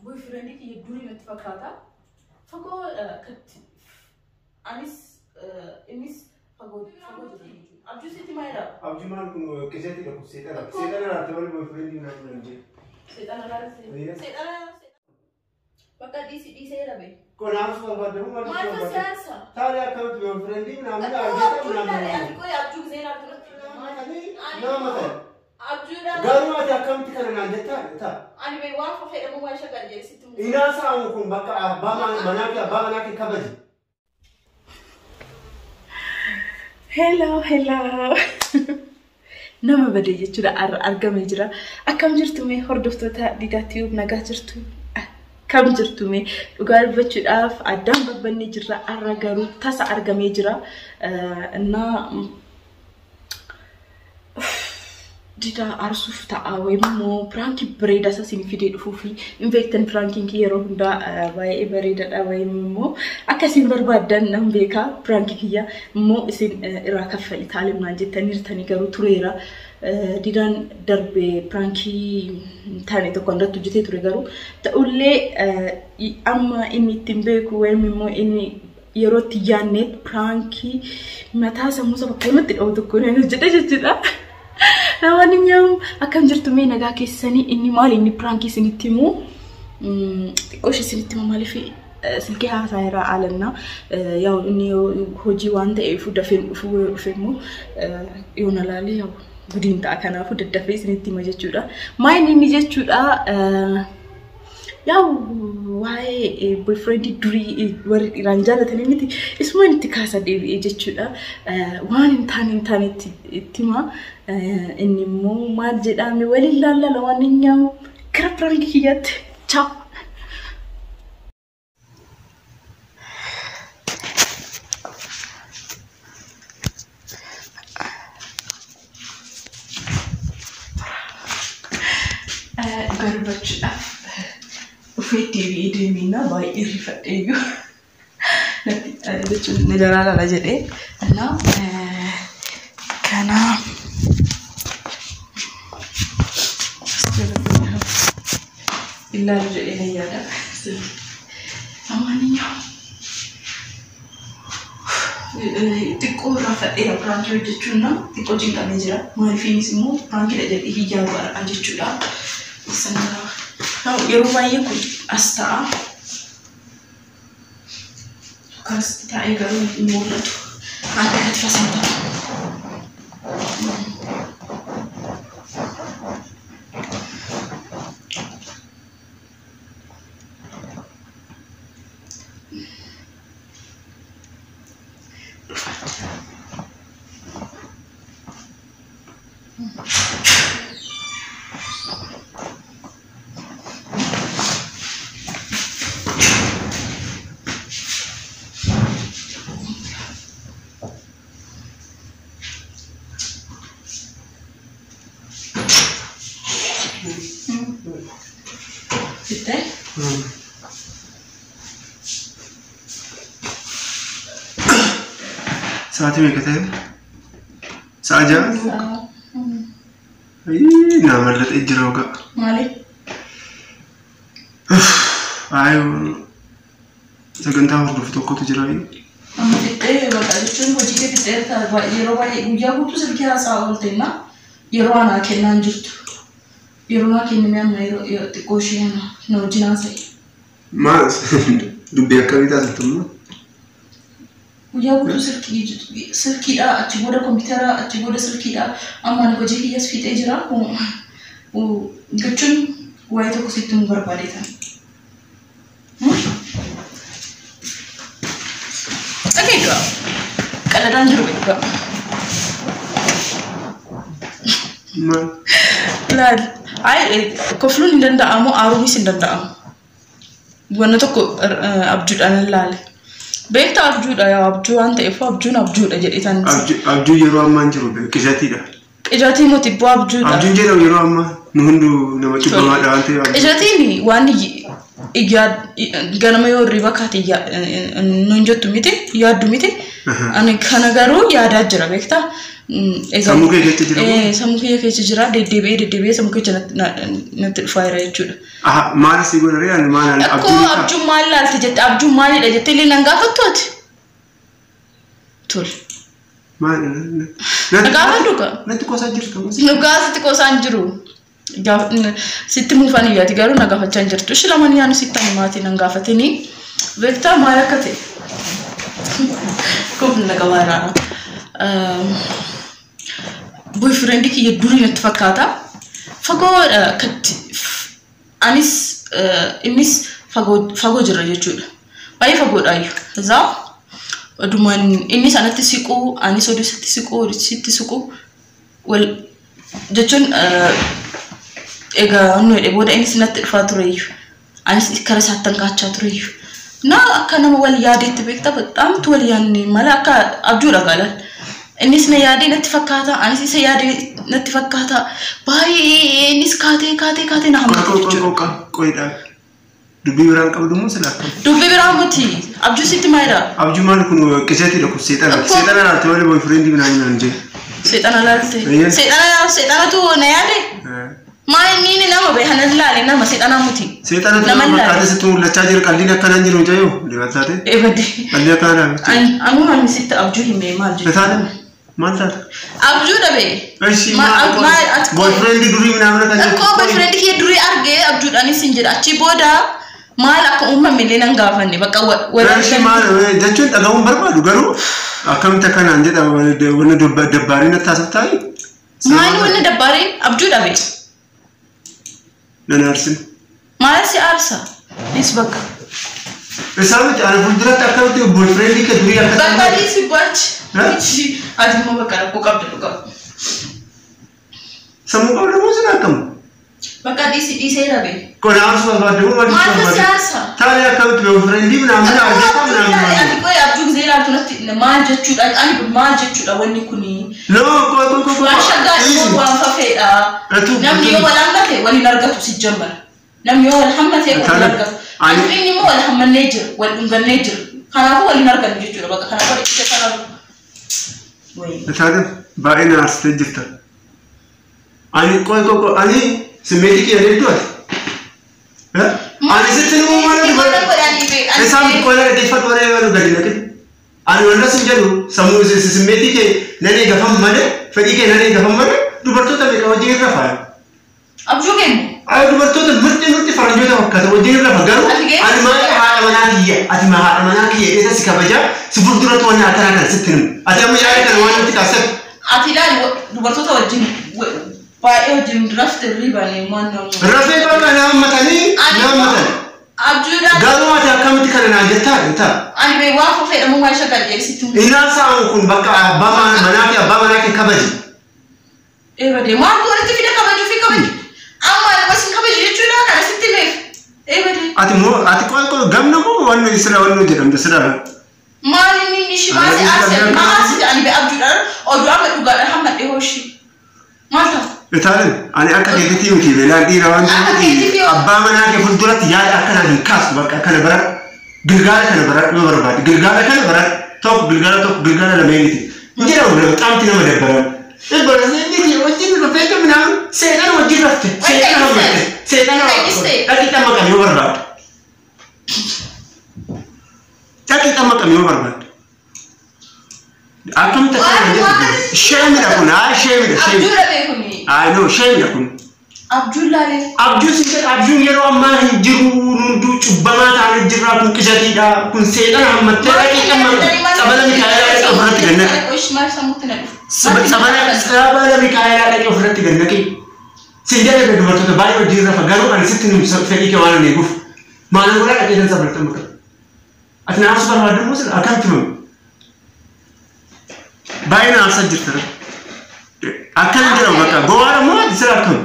Boyfriendii kiyya durii natti fakkaata. Fagoo anis innis fagoo fagoo jira jechuudha. Abjuu sitti maalidha? Abjuu maal kun qisatti dhabu seexana. Seexana laata malee boyfriendii naaf hin jedhu. Seexana laala seexana. Bakka dhiisi dhiisee rabe. Kanaaf barbaadamu maal Maal barbaadamu? siyaasa? Taaree akkamitti boyfriendii naamni Akkoo argata abjuu ilaale naamni. ati qoy abjuu gisee ilaaltu natti. Nama ta'e. Abjuudha. Garuu ati akkamitti kana naan jettaa ta'a. Ani bee waan fayyadamu waan shaggar jedhe sitti mul'isa. Inaa sa'amu kun bakka abbaa manaa fi abbaa manaa kee kabaji. Hello, hello. Nama badee jechuudha argamee jira. Akkam jirtu mee hordoftoota Diidaa Tube, nagaa jirtu? Akkam jirtu mee? Dhugaa dubbachuudhaaf addaan babbannee jirra. Har'a garuu tasa argamee jira. Innaa Diidaa aarsuuf ta'a wayim immoo piraankii bareedaa isa isin fidee dhufuu fi hin beektan, piraankiin kiyya yeroo hundaa baay'ee bareedaadha wayim immoo akka isin barbaaddan nan beeka. Piraankii kiyya immoo isin irraa kaffali taalimnaan jettanii jirtanii garuu tureera. Diidaan darbee piraankii hin taane tokko irratti hojjetee ture, garuu ta'ullee amma inni ittiin beeku wayim immoo inni yeroo itti yaadneet piraankii mataa sammuu isa bakka lamatti dhawu tokko nan hojjedha jechuudha. Namoonni akkam jirtu mee, nagaa keessanii? Inni maali inni piraankii isinitti himu xiqqoo ishee isinitti himu, maaliif silkii haasaa irraa aalannaa yaa'u inni hojii waan ta'eef dafee dhufuu, yoo dhufe immoo yoo na laalee yaa'u gudiin ta'a, kanaafuu daddafee isinitti hima jechuudha. Maal inni jechuudha, yaa'u waa'ee boyfriendii durii warri dhiiraan jaalatanii miti, isuma itti kaasa deebi'ee jechuudha. Waan hin taane hin taane itti hima. Inni immoo maal jedhame waliin laallala waan hin nyaamu gara piraankii kiyyaatti. Ciao. Dhugaa dubbachuudhaaf dhufee deebi'ee deemeenaa baay'ee rifadheeyyuu jechuun ni jalaa lala jedhee innaa kana ilaalu jedhee na yaada. Amaaniyyoo xiqqoo irraa fadheera piraankii hojjechuun na xiqqoo cinqamee jira. Maaliif innis immoo piraankiidha jedhee hin yaadu har'a jechuudha. Sana yeroo baay'ee kun as ta'a. Akkanatti taa'ee garuu hin mul'atu. Haala kanatti fasan ta'a. Fittee? Sa'aatii meeqa ta'e? Sa'a 6? Naa mallatee jira ogaa. Maali? Ayi, sagantaa hordofu tokkotu jira. Amma fixxee bakka jechuun hojii kee fixxee yeroo baay'ee guyyaa guutuu silkii haasaa oolteenna yeroo anaa kennaan jirtu. Yeroo naa kennime amma yeroo xiqqoo ishee ana na wajjin haasa'e. Maal dubbii akkamii taasiftu immoo? Guyyaa guutuu silkiidha, achi booda kompiitara, achi booda silkiidha. Amma ani hojii kiyyas fixee jira. Jechuun waa'ee tokko sitti himuu barbaadeetan. Dhageedha. Qaladaan jiru beekaa. Maal? Laal. Ay, kofluun hin danda'amu, aaruunis hin danda'amu. Wanna tokko abjuudhaan ilaale. Beektaa, abjuudha yaa abjuu waan ta'eef abjuun abjuudha jedhee tan. Abjuu yeroo ammaa hin jiru qishatiidha. Qijatii miti bu'aa abjuudha. Abjuun jedhamu yeroo ammaa nu hunduu nama cubbamaadha waan ta'eef. Qijatiin waan ganama yoo hirriba kaate nuun jettu miti, yaaddu miti. Ani kana garuu yaadaa jira, beektaa. Sammuu kee keessa jira moo? Sammuu kiyya keessa jira, deddeebi'ee deddeebi'ee sammuu keessa natti dhufaa jira jechuudha. Aha, maal si godha ree? Ani maal ani Akkoo abjuun isaa? Abjuun maal laalte jette, abjuun maalidha jettee illee nan gaafattu ati. Tole. Maal? Na gaafadhu kaa. Natti qoosaa jirta moo? Dhugaa sitti qoosaan jiru. Sitti muufan iyyaati garuu na gaafachaa hin jirtu. Ishi lamaan yaanu sitti ani maatii nan gaafatanii. Beektaa maal akka ta'e? Koofni na qabaa irraa. Boyfriend kiyya durii natti fakkaata. Fagoodha akkatti anis innis fagoo fagoo jira jechuudha. Baay'ee fagoodhaayyuu. Izaa odumaan inni sanatti siqu, anis oduu isatti siqu, oduu sitti siqu wal jechuun egaa nu jedhe booda innis natti dhufaa tureyyuu. Anis kara isaatti kaachaa tureyyuu. Na akka nama wal yaadeetti beektaa, bataamtu wal yaadne mala akka abjuudha gaalan. Innis na yaadee natti fakkaata, anis isa yaadee natti fakkaata. Baay'ee innis kaatee kaatee kaatee na hammate jechuudha. Qoqa qoyidha. Dubbii biraan qabdu moo sila akkam? Dubbii biraa miti, abjuu sitti maalidha? Abjuu maal kun? Qiseetidha kun, seexana. Seexana laate malee boyfriend binaa hin jee. Seexana laalte. Eeyyee. Seexana, seexanatu na yaade? Maa inni inni nama bee hanan laale, nama seexanaa miti. Seexana Nama nama laale. fakkaatee sitti mul'achaa jira, qalliin akkanaan jiru mucayyoo. Dibattaate. Ebade. Qalli akkanaa miti. Anuma ani sitti abjuu himee maal jechuudha? Taate maal taate? Abjuu dhabe. Eshi Maal ati boyfriend durii minaa kan jettu. Akkoo boyfriend kiyya durii argee abjuudhaanis hin jedha. Achi booda maal akka uumame illee nan gaafanne bakka wal Eshi maal jechuun dhaga'uun barbaadu garuu akkamitti akkanaan jedha, wanna dabbaarii natti haasoftaa? Maal wanna dabbaareen? Abjuu dhabe. Nan aarsin. Maal si aarsa? Nis bakka. Isaa miti, ana fuulduratti akkamitti boyfriend kee durii akka Bakka dhiisi bachi. Eh? Ati immoo bakka rakkoo qabda dhugaa. Sammuu qabda moo sin akkamu? Bakka dhiisi, dhiisee dhabe. Kun aarsu barbaadde moo maal Maaltu si barbaadde? aarsa? Taane akkamitti boyfriend minaa argata minaa Ati qoy, abjuu gisee ilaaltu natti maal jechuudha? Ani maal jechuudha wanni kuni? No, qoy qoy qoy. Waan shaggaa immoo waan fafeedha. Namni yoo wal hammate waliin argatu si jammara. Namni yoo wal hammate waliin Taane, argatu. Ani inni immoo wal hammannee jira, wal dhungannee jira. Kanaafuu waliin argannu jechuudha bakka kanaafuu ija kanaafuu. Wayi. Taane baay'ee na aarsitee jirta. Ani qoy qoy qoy, ani simmeetii kiyya deemtu ati. Ani sitti nuu mana Maal godhanii bee? Isaan qola dhaggeeffatu malee yoo gadi naqin. Ani wanta sin jedhu sammuu simmeetii kee nan eegafan malee, fedhii kee nan eegafan malee, dubartoota meeqa wajjin irra faaya. Abjuu kennu. Ay, dubartoota mirti mirti faranjoota fakkaata wajjin irra fa garuu Ati geessu- ani maal haadha manaa kiyya, ati ma haadha manaa kiyya eessa si kabajaa si fuulduratti wanna akkanaa kana sitti himu. Ati amma yaada kana waan nutti kaasef. Ati ilaali, dubartoota wajjin baay'ee wajjin rafte riibanii maal nama. Rafee bakka na hammatanii na hammatan. Abjuudhaan Garuu ati akkamitti kana naan jettaa jettaa? Ani bee waan fafeedha moo waan shaggaa jedhee sitti himu. Inaasaan kun bakka abbaa manaa fi abbaa manaa kee kabaji. Eebadee, maal walitti fida kabajuu fi kabaju? Amma ani wasin kabaju jechuudha kana sitti himeef. Eebadee. Ati moo ati qoy qoy, gamna moo wanni sira wanni jedhamte sira. Maal inni inni ishii maal si aarse? Maal aarse? Ani bee abjuudhaan oduu amma dhugaadhaan hamma dhihoo ishii. Maal ta'a? Itaalin ani akka keetitti miti, beelaan dhiira waan Akka keetitti ta'eef abbaa manaa kee fuulduratti yaada akkanaa hin kaasu. Bakka kana bara girgaara kana bara yoo barbaade girgaara kana bara tokko, girgaara tokko, girgaara lamee miti. Hin jedhamu, nama qaamti nama dabbaran. Dabbara miti wajjin rafee minaan seexana wajjin rafte, seexana hammatte, seexana dhaqii xammaqame yoo barbaade. Dhaqii xammaqame yoo barbaade. Akkamitti akkana jettu? Sheemidha kun, haa sheemidha, sheemidha. Abjuudha bee kuni. Haa no, sheemidha kun. Abjuun laalee. Abjuu si jedha, abjuun yeroo ammaa hin jiru, hunduu cubbamaa ta'anii jirra, kun qishatiidha, kun seexana hammattee dhaqii xammaqame. Tsabala Mikaa'elaa dhaqee ofirratti gannaqe. Maal sammuutti na dhufu? Tsabala Mikaa'elaa dhaqee ofirratti gannaqe. Sin jedha, dubartoota baay'ee wajjin rafa garuu ani sitti himu fedhii kee waan hin eeguuf. Maal godhaa dhaqee tan tsabala xammaqame? Ati na aarsu barbaaddu moo sila akkamitti himamu? Baay'ee na aarsaa jirta. Akkam jedhamu bakka gowwaadha moo ati sila akkam?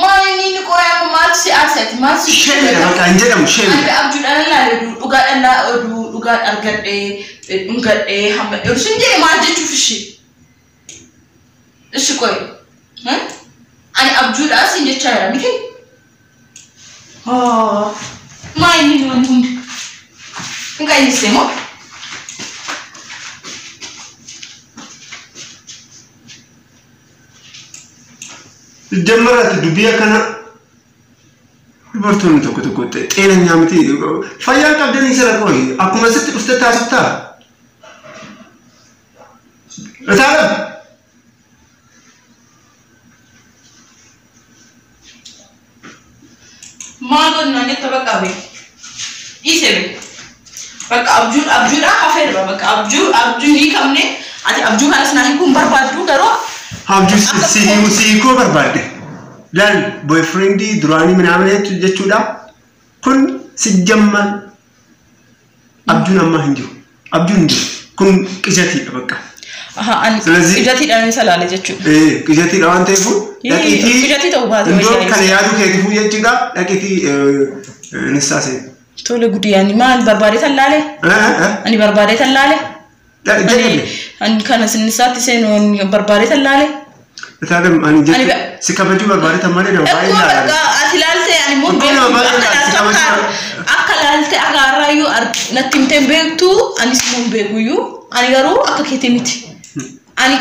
Maal inni inni qoyaa maal si aarse? Maal si Sheemidha bakka hin jedhamu, sheemidha. Ani abjuudhaan laalee dhugaadhaan laa oduu dhugaan argadhee dhungadhee hammadhee oduu sin jedhe maal jechuuf ishee? Ishi qoy. Ani abjuudhaan sin jechaa jira miti? Maa inni inni wanti hundi? Hin qayyiste moo? Jammarratti dubbii akkana dubartoonni tokko tokko xeenanyaa miti fayyaa qabdanii sira qoyi akkuma sitti dhufte taasiftaa. Itaalem. Maal godhunaan jetta bakka bee? Dhiise bee. Bakka abjuun abjuudhaan hafeera bakka abjuu abjuu hin hiikamne ati abjuu kanas naa hiikuun barbaaddu garuu. Abjuu si hiikuu barbaadde. Laal boyfriendii duraanii minaamin jechuudha. Kun si jammaan abjuun ammaa hin jiru. Abjuun hin jiru. Kun qijatiidha bakka. Qijatiidhaan isa laale jechuudha. Qijatiidha waan ta'eef dhaqiitii Qijatii ta'uu baate iddoo kana yaaduu keetiifuu jechuudha dhaqiitii nissaa seenu. Tole guddiyaani maal barbaadee tan laale? Ani barbaadee tan laale? Ani kana sinnisaatti seenu barbaadee tan laale? Itaalem ani jechuudha si kabajuu barbaadee tan malee nama baay'ee laala. Ati laalte ani immoo akka laalte akka har'aayyuu natti himtee beektu anis immoo hin beekuyyuu ani garuu akka keetii miti. Ani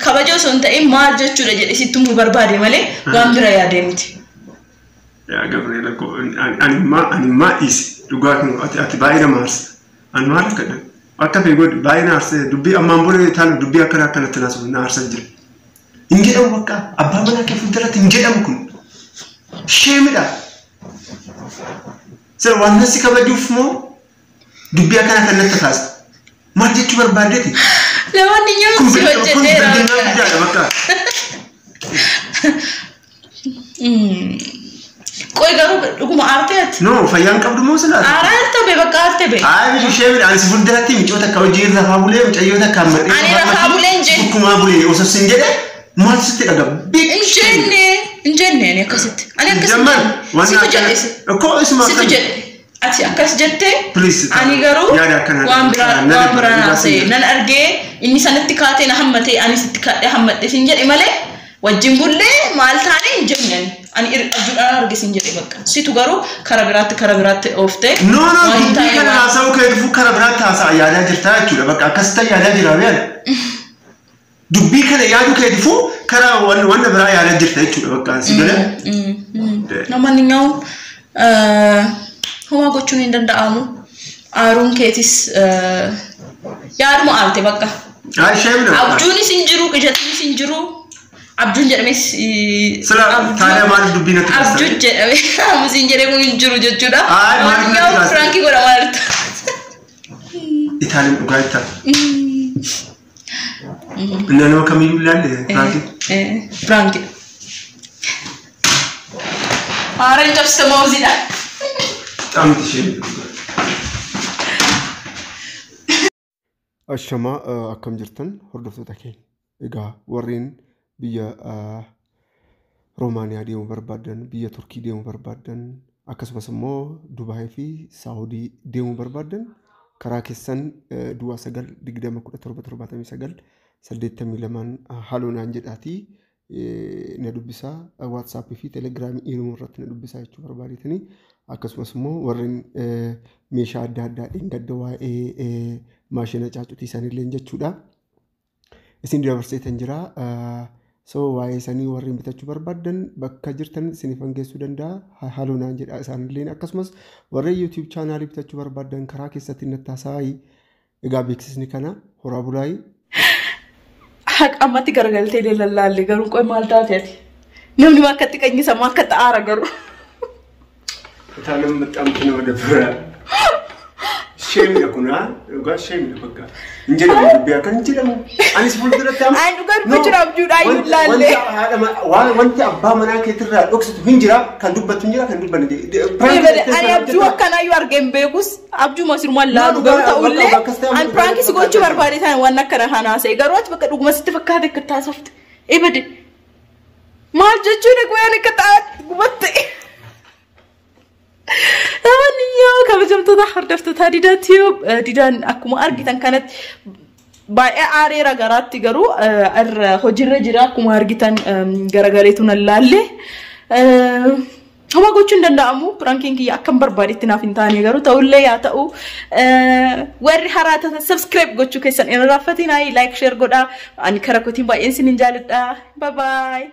kabaja osoo hin ta'in maal jechuudha jedhe sitti himuu barbaade malee waan bira yaadee miti. Yaa Gabriela ko ani immaa dhiise dhugaa kun ati baay'ee nama aarsa. Ani maal akka akka fee godhi baay'ee na aarsa dubbii ammaan booda Itaalem dubbii akkana akkanatti na aarsa jira. Hin jedhamu bakka abbaa manaa kee fuulduratti hin jedhamu kun. Sheemidha. Sir waan nasi kabajuuf moo dubbii akkana kan natti kaasa. Maal jechuu barbaaddeeti? Namoonni nyaata si hojjeteera. Kun guddaadha bakka. Qoy garuu dhuguma aartee ati? No fayyaan qabdu moo silaa? Aaraa aartee bee bakka aartee bee. Ayi sheemidha ani si fuulduratti micoota akka hojii irra rafaa bulee mucayyoo takka hammadhee. Ani rafaa bulee hin jenne. Sukkumaa bulee osoo sin jedhe maal sitti dhaga'ama? Hin jenne hin jenne ani akkasitti. Ani akkasitti. Situ jedhe. Koo isuma Situ jedhe. Ati akkas jettee Please. Ani garuu Yaada akkanaa waan biraa na waan biraa dhugaa naasee sin nan argee inni sanatti kaatee na hammatee ani sitti kaadhee hammadhe sin jedhe malee wajjin bullee maal taane hin jenne ani. Ani abjuudhaan arge sin jedhe bakka. Situ garuu kara biraatti ooftee. No no waan hin dubbii taane kana waan- haasa'uu kee dhufuu kara biraatti haasa'a yaadaa jirtaa jechuudha bakka akkasitti yaadaa jira beela. Dubbii kana yaaduu kee dhufuu kara wanna biraa yaadaa jirta jechuudha bakka si galee. ለማንኛውም homaa gochuun hin danda'amu. Aaruun keetis yaaduma aarte bakka. Ay sheemidha. Abjuunis hin jiru, qijatiinis hin jiru. Abjuun jedhames Sila taanee maaliif dubbii natti kaastee? Abjuun jedhame hamusiin jedhee kun hin jiru jechuudha. Ay, maaliif natti ለማንኛውም kaastee? Piraankii godhamaa jirta. Itaaliin dhugaa jettaa. Inni nama kamiyyuu ilaalle piraankii. Piraankii. Haaraan cabsite mauziidha. Xaamti sheemidha. Ashamaa akkam jirtan hordoftoota keenya. Egaa warreen biyya Roomaaniyaa deemuu barbaadan, biyya Turkii deemuu barbaadan, akkasumas immoo Dubaayii fi Saawudii deemuu barbaadan karaa keessan duwwaa 9 20 17 79 82 haloonaan jedhaatii na dubbisaa WhatsAppii fi Telegramii imo irratti na dubbisaa jechuu barbaadetanii akkasumas immoo warreen meeshaa adda addaa dheengadda waa'ee maashina caacutii isaaniillee jechuudha. Isin dabarseetan jira. So waa'ee isaanii warreen bitachuu barbaadan bakka jirtan isiniif geessuu danda'a. Haloonaan jedha isaanillee akkasumas warreen YouTube channelii bitachuu barbaadan karaa keessatti natti haasa'aa. Egaa beeksisni kana horaa bulaayi. Haqa ammatti garagaltee illee lallaalle garuu qoy maal taate ati? Namni maa akkatti qanyisa maa akkatti aara garuu. Itaaleen maxxantu nama dabbara. Sheemidha kun dhugaa sheemidha bakka. Hin jedhamu dubbii akkan hin jedhamu. Anis fuulduratti amma. Ani dhugaa dubbachuudhaaf abjuudhaa iyyuu hin laalle. Wanti abbaa manaa keetirraa dhoksitu hin jira kan dubbattu hin jira kan dubbanne. Ani abjuu akkanaayyuu argee hin beekus abjuu masirumaan laalu garuu ta'ullee ani piraankii si gochuu barbaade ta'an waan akkana kana haasa'e garuu ati bakka dhuguma sitti fakkaate akka taasifte. Ebade maal jechuun guyyaan akka ta'an gubatte. ለማንኛውም kabajamtoota hordoftoota Didaa Tube Didaan akkuma argitan kanatti baay'ee aareera garaatti garuu irra hojiirra jira akkuma argitan garagareetu nan laalle. Homaa gochuun hin danda'amu piraankiin kiyya akkam barbaadetti naaf hin taane garuu ta'ullee yaa ta'u warri haaraa taatan subscribe gochuu keessan hin irraanfatinaa like share godhaa ani karaa kootiin baay'een isin hin jaalladha. Bye bye.